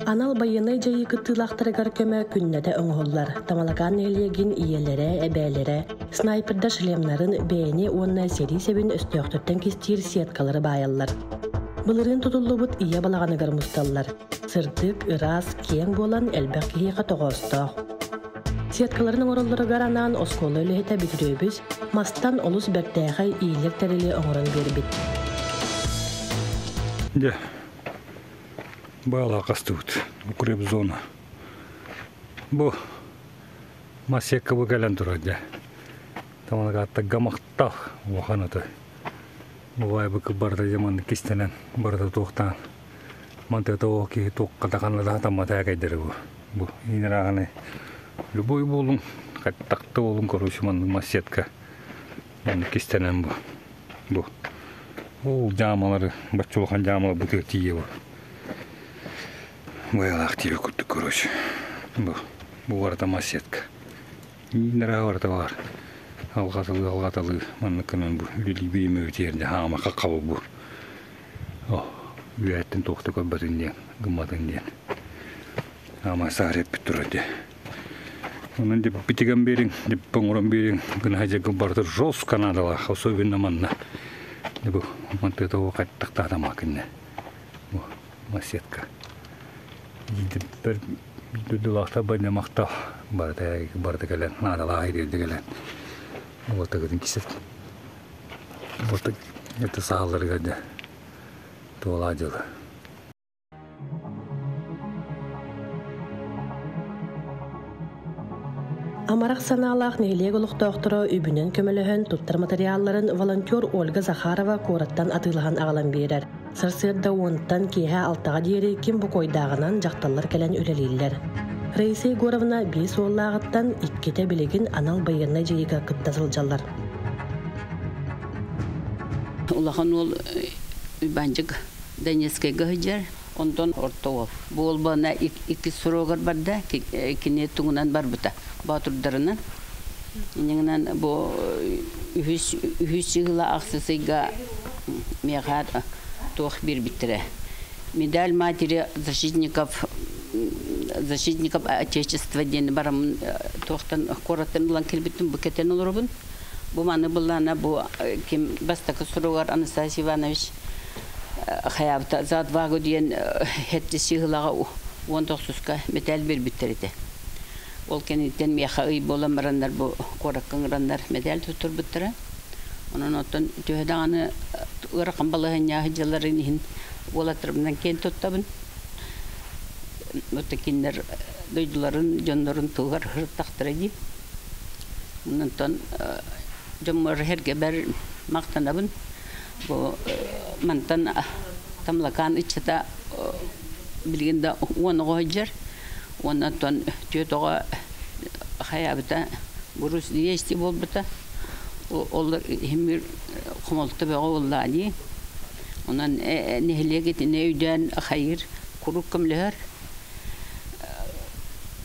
Анал байыаннай дьайыы кыттыылаахтарыгар көмө күннэтэ оҥоһуллар. Тамалакаан нэһилиэгин ийэлэрэ, эбээлэрэ снайпердар шлемнарын бэйэни уонна сэрии сэбин өстөөхтөртөн кистиир сеткалары баайаллар. Былырыын тутуллубут ийэ балаҕаныгар мусталлар. Сырдык, ыраас, киэҥ буолан элбэх киһиэхэ тоҕоостоох. Сеткаларын оҥороллоругар анаан оскуола үлэһитэ Бүтүрүөбүс мастан олус бэртээхэй иилэр тэрили оҥорон биэрбит. Дьэ, баала хастыбыт укреп зона. Бу масекка бу кэлэн турар дьэ. Тамалакааттарга махтал улахан аты. Бу бу барыта дьэ маннык кистэнэн барыта туохтаан мантыата ол киһи туохха да ханна да хатаммата кэйдэрэ бу. Бу иинэрааҕыны любой буолуҥ, хаттахта буолуҥ, короче, маннык массетка маннык кистэнэн бу. Бу. Ол дьаамалары, бачча улахан дьаамалар бытыга тиийэ бу. Быйалаах тиийэ курдук, короче. Бу. Бу барыта массетка. Иинэрээ барыта баар. Алҕатылыы, алҕатылыы маннык гынан бу үлэлии бириэмэ бүтүөр дьэ хаама хаххабыл бу. Үөһэттэн туох да көрбөтүн диэн, гымматын диэн. Аама саар эппит турар дии. Онон диппитигэн биэриҥ, диппэ оҥорон биэриҥ, гына дьэ барыта жестко наадалаах, особенно манна. Бу мантыата ол хаттахтаатамаа кинне. Бу массетка. Диппер дудулаахта баня махтал барыта барыта кэлэн наадалаах ирдэ кэлэн. Уотагытын кисет. Вот это сааларыгар дьэ туолаа дьыла. Амарах санаалаах нэһилиэк олохтоохторо үбүнэн көмөлөһөн туттар материалларын волонтер Ольга Захарова куораттан атыылаһан аҕалан биэрэр. Сарсыарда уонтан киэһэ алтаҕа диэри ким бокуойдааҕынан дьахталлар кэлэн үлэлииллэр. Раиса Егоровна биэс уоллааҕыттан иккитэ билигин анал байыаннай дьайыыга кытта сылдьаллар. Улахан уол Уйбаанчык Донецкайга сылдьар, онтон орто уол. Бу уол бана иккис срогар барда, кини тугунан барбыта, боотурдарынан. Иннинэн бу үһүс үһүс сыла ахсыс ыйга миэхэ туох биэрбиттэрэ. Медаль матери защитников защитников Отечества диэн бараммын туохтан куораттан ылан кэлбитим бу кэтэн олоробун. Бу маны былаана бу ким бастакы суругар Анастасий Иванович хайаабыта за отвагу диэн хэтти сыһылаҕа уон тохсуска мэтээл биэрбиттэр этэ. Ол кэнниттэн миэхэ ый буолан бараннар бу куоракка ыҥыраннар мэтээл туттарбыттара. Онон оттон төһө даҕаны ыарахан балаһыанньа дьылларын иһин уолаттарбынан киэн туттабын. Вот кинилэр дойдуларын, дьоннорун туһугар сырыттахтара дии. Онтон дьоммор эргэбэр махтанабын. Бу мантан Тамлакаан ыччата билигин да уон оҕо сылдьар. Уонна оттон түөрт оҕо хайаабыта груз двести буолбута. Ол иһин хомолто бөҕө буоллаҕа дии. Онон нэһилиэк итини өйдөөн хайыыр куруук көмөлөһөр.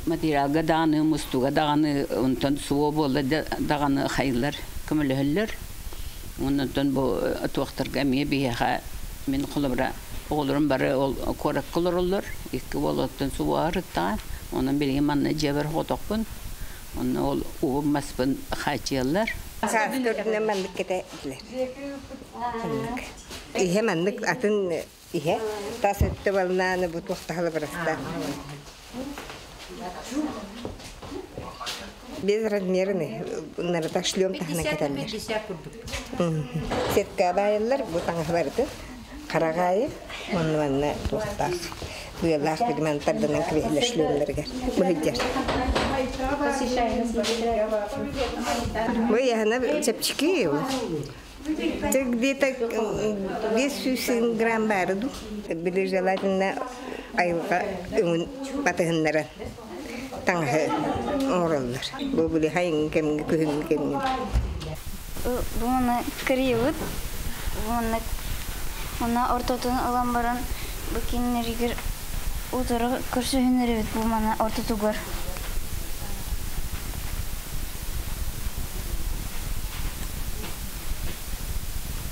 Материалга даҕаны, мустууга даҕаны, онтон суо буолла даҕаны хайылар көмөлөһөллөр. Онтон бу туохтарга эмиэ биһиэхэ мин холобура оҕолорум бары ол куоракка олороллор. Икки уол оттон субуоһарыттаҕа. Онон билигин манна дьиэбэр хотохпун. Онно ол уһун маспын хааччыйаллар. Саас төрдүнэн маннык кэтэлэр. Иһэ маннык атын иһэ тас өттө балнааны бу туохтаһала бараста. Безразмерный нарата шлем таһынан кэтэллэр. Сетка баайаллар бу таҥаһыларытын хараҕаайы онно манна туохтаах быалаах билимэн тарданан кэбиһиллэр шлемнэригэр быһыйдьар. Бу яһана чэпчики Где-то 500 грамм баары дуу. Били желательно айылҕа өҥүн батыһыннаран таҥаһы оҥороллор. Бу били хайыҥ кэмҥэ күһүҥҥү кэмҥэ. Буну кырыйбыт. Уонна уна ортотун ылан баран бу кинилэригэр утары көрсүһүннэрибит бу мана ортотугар.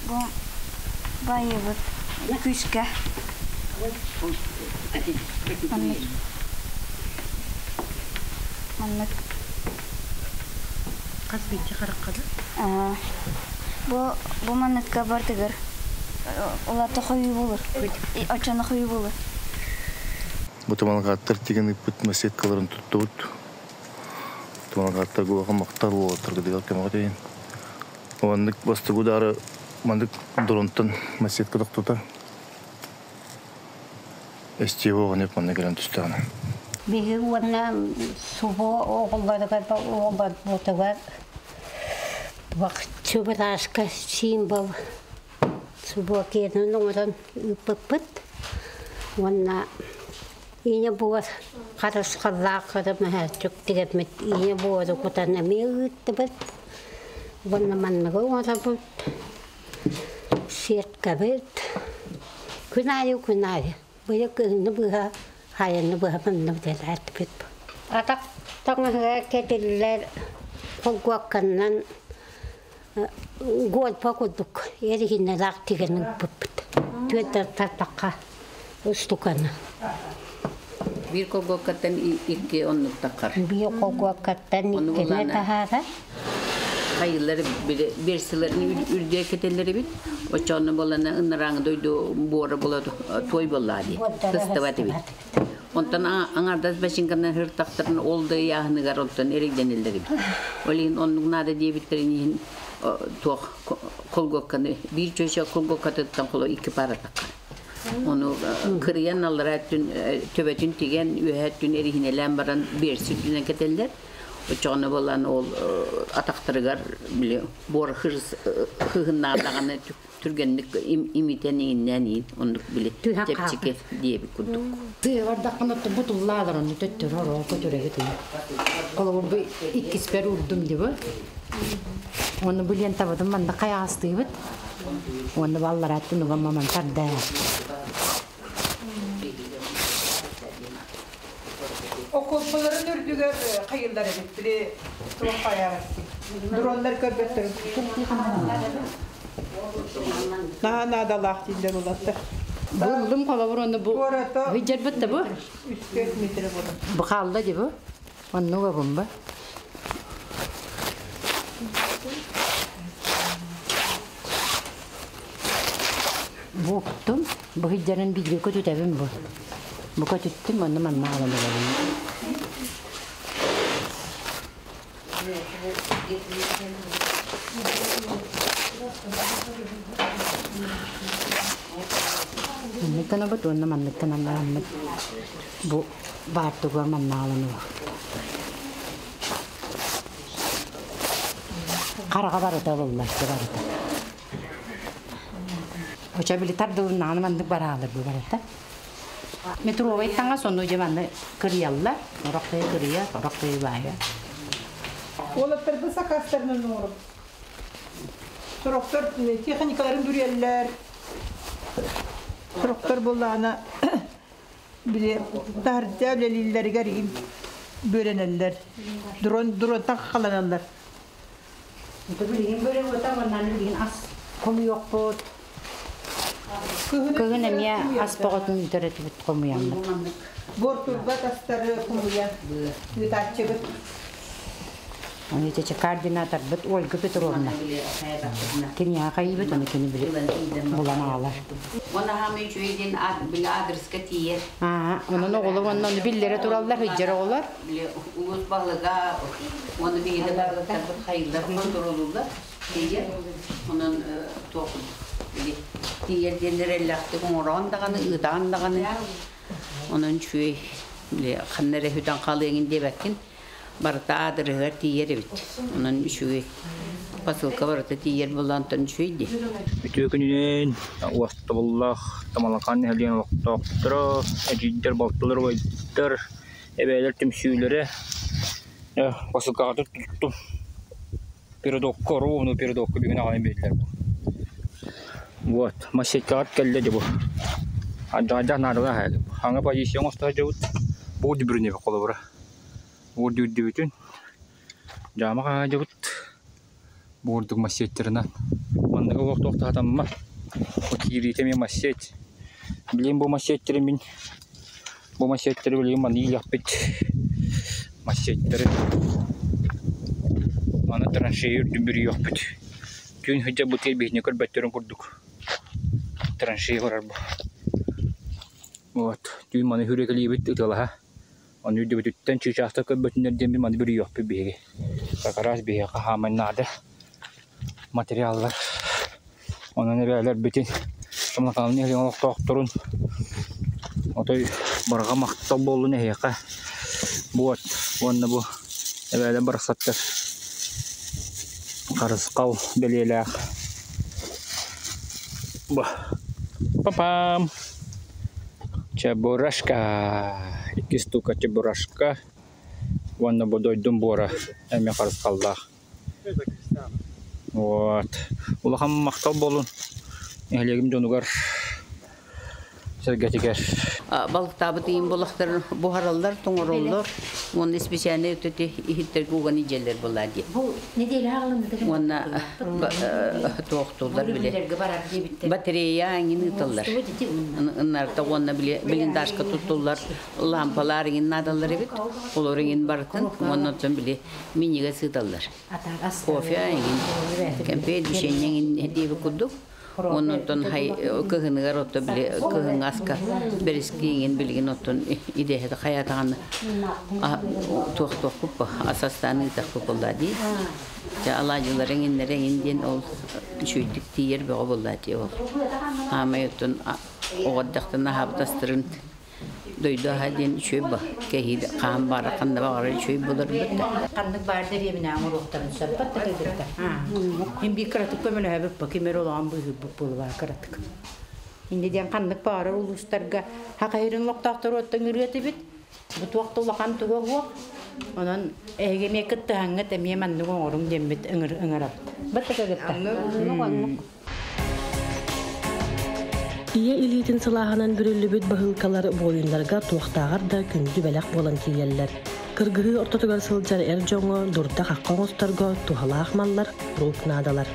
Бу байыбыт күүскэ. Маннык. Маннык. Хас биирдии хараххада? Бу бу манныкка бартыгар улата хойуу булur. Очоно хойуу булur. Бу тумалгааттар тиген ыппыт массеткаларын туттубут. Тумалгааттар гуаха мактал уолаттарга дигал кемага дейин. Оннук бастыгу дары мандык дронтан массетка тохтута. Эстиво оҕонеп манна кэлэн түстэҕинэ. Биһи уонна субу оҕолоругар оҕолорбутугар чубураска символ субу киэнин оҥорон ыыппыппыт. Уонна ийэ буор харысхаллаах кырымаһааччык тигэммит ийэ буору кутан эмиэ ыыттыбыт. Уонна манныгы оҥоробут. Сеткабыт. Күн аайы күн аайы. Быйыл кыһыны быһа, хайаны быһа манна үлэлээтибит. Атах таҥаһыгар кэтиллэр холгуокканнан гольфа курдук эриһиннэлээх тигэн ыыппыппыт. Түөрт тартахха устуканы. Биир колгуоккаттан икки оннук таххар. Биир колгуоккаттан иккини таһаара. Хайылар берсилерин үрдүө кетеллери бит. Очону болана ыннараңы дойду буора була той болла ди. Тыстыбат бит. Онтон аңардас башинканан хыртактарын ол да яһыныгар онтон эригденеллери бит. Олин оннук нада диэбиттерин иһин туох колгокканы биир чөчө колгоккатыттан холо икки пара таккар. Ону кырыян аллара төбөтүн тиген үөһэттүн эрихинелээн баран берси үрдүнэн кетеллер. Очоҕуна болан ол атахтарыгар били буор хыһыннаатаҕына түргэнник имитэн иҥиннээн иин оннук били чэпчэки диэбит курдук. Тыа бардаххына бутуллаалар онну төттөрү ороо көтөрөбүт. Холобур бу иккиспэр урдум дибы. Оны бу лентабытын манда хайаастыыбыт. Оны баллараттын уган маман тарда. Околпаларын үрдүгэр хайыллар эбит, били туох хайаарастый. Дроннар көрбөттөр. Наһаа наадалаах дииллэр улаттар. Булдум холобур оны бу. Хыджарбыт да бу. 3-4 метр болот. Бу хаалла ди бу. Оннуга бумба. Буктум. Бу хыджарын билге көтүтәбин бу. Бу көтүттүм, онну манна алам олабын. Манныктан обут, уонна манныктан алламмыт. Бу баартугар манна алан Карага барыта боллар, барыта. Оча били тардылыннааны мандык бараалар бу барыта. Метровой таңа сонну же манны кырыялла, ороктой кырыя, ороктой бая. Олаттарды сакастарынан оңоруп. Сороктор техникаларын дүреллер. Сороктор боллаана били тардя үлелиллергер бөренеллер. Дрон дрон таккаланалар. Билигин бөрө ота маннаны билигин ас хомуйокпут. Кыһын эмиэ ас боҕотун төрөтүбүт хомуяммыт. Бор турба тастары хомуя. Ыытааччыбыт. Оны тече координаторбыт Ольга Петровна. Киниэхэ хайыбыт, оны кини били булан аалар. Оны хамы үчүгейден били адреска тиер. Аа, онон оҕолу оннон биллере тураллар, хыджар оҕолор. Били улус балыга, оны бигеде балыктарбыт хайыллар контролулар. Тиер. Онон тоқ били тиер денлер эллахты оңорон даганы, ыдаан даганы. Онон чүй били ханнары хүтан қалыгын дебеккин. Барыта адырыгар тиер бит. Онон үчүгэй посылка барыта тиер болантан үчүгэй ди. Үтүө күнүнэн уастабыллах тамалакан нэһилиэн олохтоохторо, эдьиийдэр, балтылар, убайдар, эбээлэр түмсүүлэрэ посылкаҕа туттум. Передокка, ровно передокка бүгүн аҕайын биэрдилэр бу. Вот, массеткаҕат кэллэ дьэ бу. Адьаҕадьах наадалаах ээ. Хаҥа позиция оҥосто дьабыт. Бу дүбүрүнэбэ холобура. Уурдүүрдүбүтүн дьаама хаһаадьабыт буурдук массеттерынан манныгы олохтоох таһатамма бу киириитэ эмиэ массет Билигин бу массеттэри мин бу массеттэри билигин маны иилэхпит массеттэри маны траншея үрдүн бүрүйүөхпүт. Түүн сылдьар бытыыр биһини көрбөттөрүн курдук траншея барар бу. Вот түүн маны хүрүөкэлиибит ытыалаһа. Ону үрдүбүтүттэн чыычаахтар көрбөтүннэр диэн маны бүрүйүөхпүт биһиги. Как раз биһиэхэ хаамай наада материаллар. Онон эбээлэрбитин Тамалакаан нэһилиэгин олохтоохторун отой барҕа махтал буоллун эһиэхэ. Буот уонна бу эбээлэр барахсаттар харысхал бэлиэлээх бу папам Чебурашка иккис штука чебурашка уонна бу дойдум буора эмиэ харысхаллаах. Вот. Улахан махтал буолун нэһилиэгим дьонугар сэргэтигэр. Балыктаабыт иин булахтар буһараллар, тоҥороллор. Уонна специальный өтөтү иһиттэргэ уган идьэллэр буолаа дии. Бу неделя аҕалынды. Уонна туохтууллар били. Батарея аңин ыыталлар. Ыннарта уонна били блиндажка туттуллар, лампалар иҥин наадалар эбит. Олор иҥин барытын уонна оттон били минигэ сыыталлар. Кофе иҥин, кэмпиэт печенье иҥин диэби курдук. Оннуттан хай кыһыныгар отто били кыһыҥ аска бэриски иҥин билигин оттон идэһэ хайатаҕына туох-туохпут асастаан ыытахпыт буолла дии. Дьэ алаадьылар иҥиннэрэ иҥин диэн ол үчүгэйдик тиийэр бөҕө буолла дии ол. Аамай оттон оҕо эрдэхтэн аһаабыт астарын дойду аһа диэн үчүгэй ба кэһииде хаан баара ханна баҕарар үчүгэй буоларбыт да. Ханнык баар дэриэбинэ оҥоруохтарын сөп да кыргыттар. Мин биир кыратык көмөлөһөбүт ким эрэ олоҕун быыһыырбыт буолуба кыратык. Инде диэн ханнык баҕарар улуустарга хахайырын олохтоохтору оттон ырыатыбит. Бу туох да улахан туга суох. Онон эһиги эмиэ кыттыһаҥҥыт эмиэ маннык оҥоруҥ диэммит ыҥырабыт. Бат да кыргыттар. Ийэ илиитин сылааһынан бүрүллүбүт баһыылкалар буойуннарга туохтааҕар да күндү бэлэх буолан тиийэллэр. Кыргыһыы ортотугар сылдьар эр дьоҥҥо дурда-хахха оҥосторго туһалаах маллар куруук наадалар.